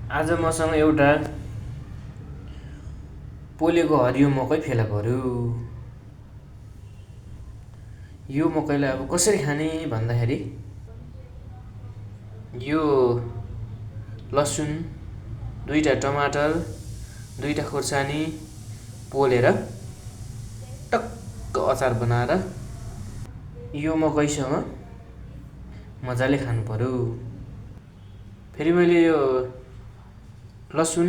आज मसँग एउटा पोलेको हरियो मकै फेला पर्यो। यो मकैलाई अब कसरी खाने भन्दाखेरि यो लसुन, 2टा टमाटर, 2टा खोर्सानी पोलेर टक्क अचार बनाएर यो मकैसँग मजाले खानु पर्यो। फेरि मैले यो लसुन,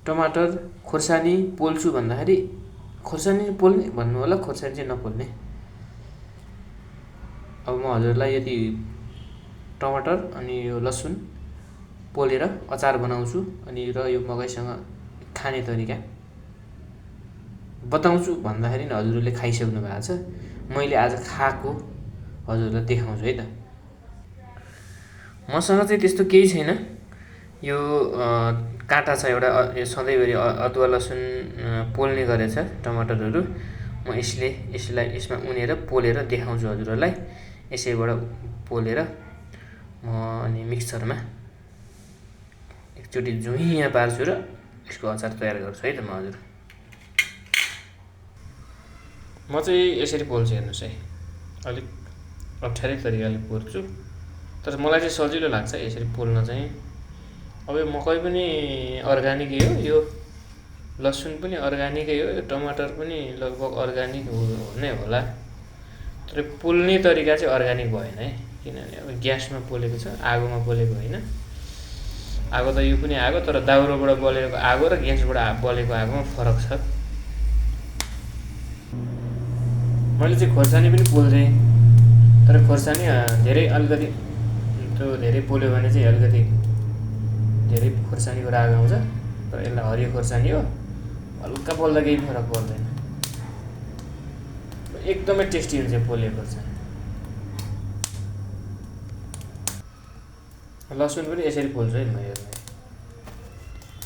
टमाटर, खोर्सानी पोल्छु भन्दाखेरि खोर्सानी पोल्ने भन्नु होला, खोर्सानी चाहिँ नपोल्ने। अब म हजुरलाई यदि टमाटर अनि यो लसुन पोलेर अचार बनाउँछु अनि र यो मकैसँग खाने तरिका बताउँछु भन्दाखेरि हजुरले खाइसक्नु भएको छ। मैले आज खाएको हजुरलाई देखाउँछु है त। मसँग चाहिँ त्यस्तो केही छैन। यो काँटा छ एउटा, सधैँभरि अदुवा लसुन पोल्ने गरेछ टमाटरहरू। म यसमा उनेर पोलेर देखाउँछु हजुरहरूलाई। यसैबाट पोलेर म अनि मिक्सरमा एकचोटि जुइयाँ पार्छु र यसको अचार तयार गर्छु है त म हजुर। म चाहिँ यसरी पोल्छु, हेर्नुहोस् है। अलिक अप्ठ्यारै तरिकाले पोल्छु, तर मलाई चाहिँ सजिलो लाग्छ यसरी पोल्न चाहिँ। अब यो मकै पनि अर्ग्यानिकै हो, यो लसुन पनि अर्ग्यानिकै हो, यो टमाटर पनि लगभग अर्ग्यानिक नै होला। तर पोल्ने तरिका चाहिँ अर्ग्यानिक भएन है, किनभने अब ग्यासमा पोलेको छ, आगोमा पोलेको होइन। आगो त यो पनि आगो, तर दाउरोबाट बलेको आगो र ग्यासबाट बलेको आगोमा फरक छ। मैले चाहिँ खोर्सानी पनि पोल्थेँ, तर खोर्सानी अलिकति त्यो धेरै पोल्यो भने चाहिँ अलिकति धेरै खोर्सानीको राग आउँछ। तर यसलाई हरियो खोर्सानी हो, हल्का पोल्दा केही फरक पर्दैन, एकदमै टेस्टी हुन्छ पोलेको खोर्सानी। लसुन पनि यसरी पोल्छु है म,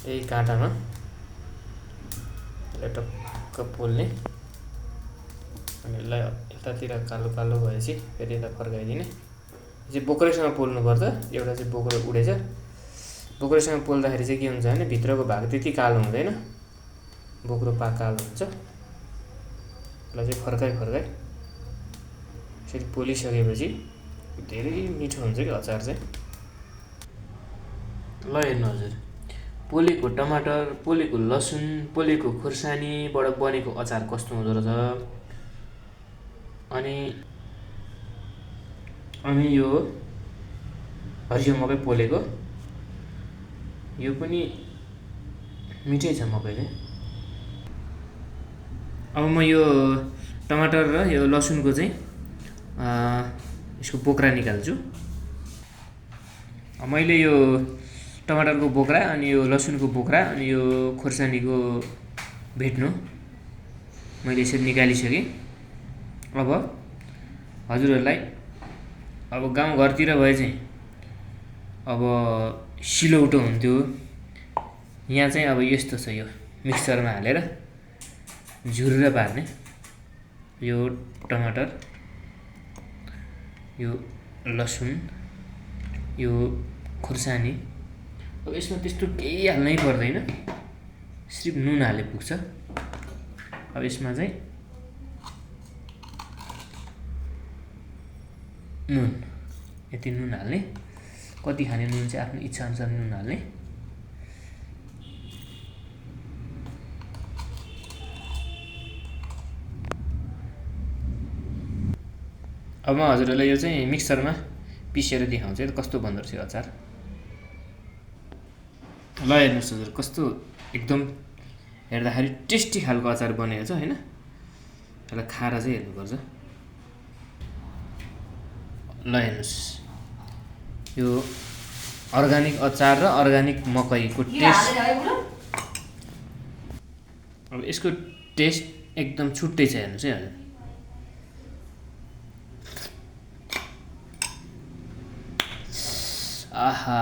यही काँटामा यसलाई टक्क पोल्ने अनि यसलाई यतातिर कालो कालो भएपछि फेरि यता फर्काइदिने। चाहिँ बोक्रैसँग पोल्नुपर्छ, एउटा चाहिँ बोक्रो उडेछ। बोक्रोसँग पोल्दाखेरि चाहिँ के हुन्छ भने भित्रको भाग त्यति कालो हुँदैन, बोक्रो कालो हुन्छ। यसलाई चाहिँ फर्काइ यसरी पोलिसकेपछि धेरै मिठो हुन्छ कि अचार चाहिँ। ल हेर्नु हजुर, पोलेको टमाटर, पोलेको लसुन, पोलेको खोर्सानीबाट बनेको अचार कस्तो हुँदो रहेछ। अनि यो हरियो मकै पोलेको, यो पनि मिठै छ मकै चाहिँ। अब म यो टमाटर र यो लसुनको चाहिँ यसको बोक्रा निकाल्छु। मैले यो टमाटरको बोक्रा अनि यो लसुनको बोक्रा अनि यो खोर्सानीको भेट्नु मैले यसरी निकालिसकेँ। अब हजुरहरूलाई अब गाउँघरतिर भए चाहिँ अब सिलौटो हुन्थ्यो, यहाँ चाहिँ अब यस्तो छ, यो मिक्सरमा हालेर झुर्र पार्ने। यो टमाटर, यो लसुन, यो खोर्सानी, अब यसमा त्यस्तो केही हाल्नै पर्दैन, सिर्फ नुन हाले पुग्छ। अब यसमा चाहिँ नुन, यति नुन हाल्ने, कति खाने नुन चाहिँ आफ्नो इच्छा अनुसार नुन हाल्ने। अब म हजुरहरूलाई यो चाहिँ मिक्सरमा पिसेर देखाउँछु है कस्तो बन्दो रहेछ अचार। ल हेर्नुहोस् हजुर, कस्तो एकदम हेर्दाखेरि टेस्टी खालको अचार बनेको छ होइन। यसलाई खाएर चाहिँ हेर्नुपर्छ। ल हेर्नुहोस्, यो अर्ग्यानिक अचार र अर्ग्यानिक मकैको टेस्ट, अब यसको टेस्ट एकदम छुट्टै छ। हेर्नुहोस् है हजुर, आहा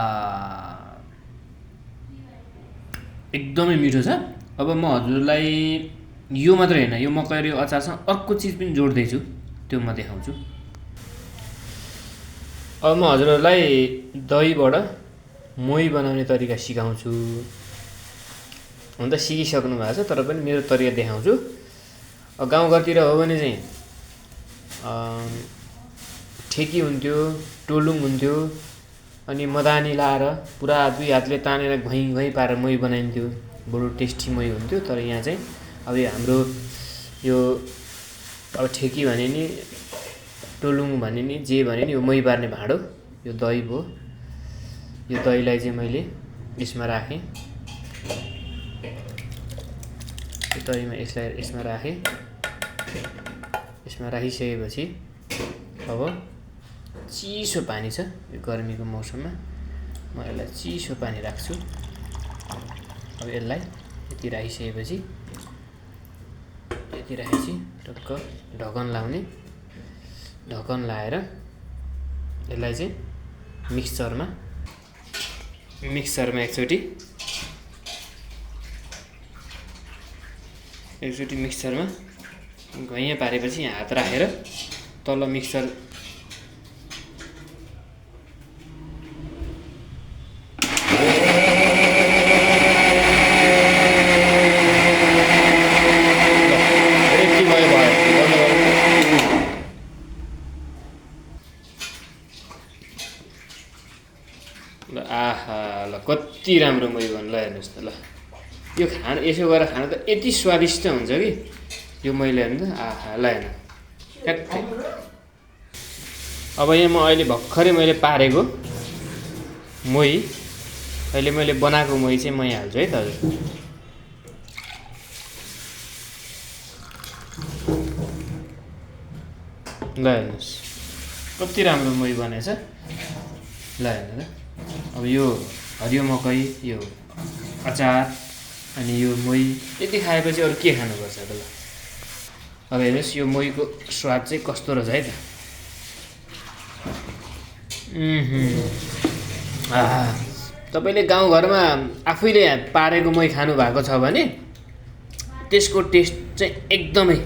एकदमै मिठो छ। अब म हजुरलाई यो मात्रै होइन, यो मकै र यो अचारसँग अर्को चिज पनि जोड्दैछु, त्यो म देखाउँछु। अब म हजुरहरूलाई दहीबाट मोही बनाउने तरिका सिकाउँछु। हुन त सिकिसक्नु भएको छ, तर पनि मेरो तरिका देखाउँछु। गाउँघरतिर हो भने चाहिँ ठेकी हुन्थ्यो, टोलुङ हुन्थ्यो, अनि मदानी लाएर पुरा दुई हातले तानेर घुइँ घुइँ पारेर मोही बनाइन्थ्यो। बडो टेस्टी मोही हुन्थ्यो। तर यहाँ चाहिँ अब हाम्रो यो अब ठेकी भने नि, टोलुङ भने नि, जे भने नि, यो मोही पार्ने भाँडो, यो दही भयो। यो दहीलाई चाहिँ मैले यसमा राखेँ। यो दहीमा यसमा राखेँ। यसमा राखिसकेपछि अब चिसो पानी छ, यो गर्मीको मौसममा म यसलाई चिसो पानी राख्छु। अब यसलाई यति राखिसकेपछि टक्क ढकन लाउने। ढकन लाएर यसलाई चाहिँ मिक्सचरमा एकचोटि मिक्सचरमा घैँ पारेपछि यहाँ हात राखेर तल मिक्सचर ल। आहा, ल कति राम्रो मोही भन्नु। ल हेर्नुहोस् त, ल यो खाना यसो गरेर खाना त यति स्वादिष्ट हुन्छ कि यो मोहीले। हेर्नु त, आहा, ल हेर्नु ठ्याक्कै। अब यहाँ म अहिले भर्खरै मैले पारेको मोही, अहिले मैले बनाएको मोही चाहिँ म यहाँ हाल्छु है त हजुर। ल हेर्नुहोस् कति राम्रो मोही बनेछ। ल हेर्नु त, अब यो हरियो मकै, यो अचार, अनि यो मोही यति खाएपछि अरू के खानुपर्छ त। ल अब हेर्नुहोस् यो मोहीको स्वाद चाहिँ कस्तो रहेछ है त। तपाईँले गाउँघरमा आफैले पारेको मोही खानु भएको छ भने त्यसको टेस्ट चाहिँ एकदमै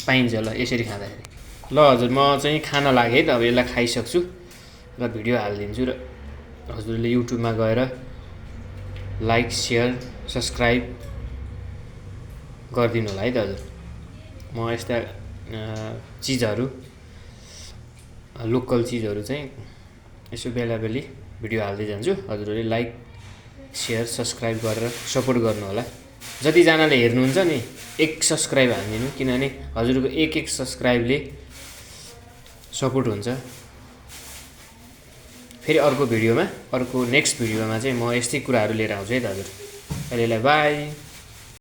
पाइन्छ। ल यसरी खाँदाखेरि। ल हजुर, म चाहिँ खान लागेँ है त। अब यसलाई खाइसक्छु र भिडियो हालिदिन्छु र हजुरले युट्युबमा गएर लाइक, सेयर, सब्सक्राइब गरिदिनु होला है त हजुर। म यस्ता चिजहरू, लोकल चिजहरू चाहिँ यसो बेला बेली भिडियो हाल्दै जान्छु। हजुरहरूले लाइक, सेयर, सब्सक्राइब गरेर सपोर्ट गर्नु होला। जतिजनाले हेर्नुहुन्छ नि, एक सब्सक्राइब हालिदिनु, किनभने हजुरको एक सब्सक्राइबले सपोर्ट हुन्छ। फेरि अर्को नेक्स्ट भिडियोमा चाहिँ म यस्तै कुराहरू लिएर आउँछु है त हजुर। अहिलेलाई बाई।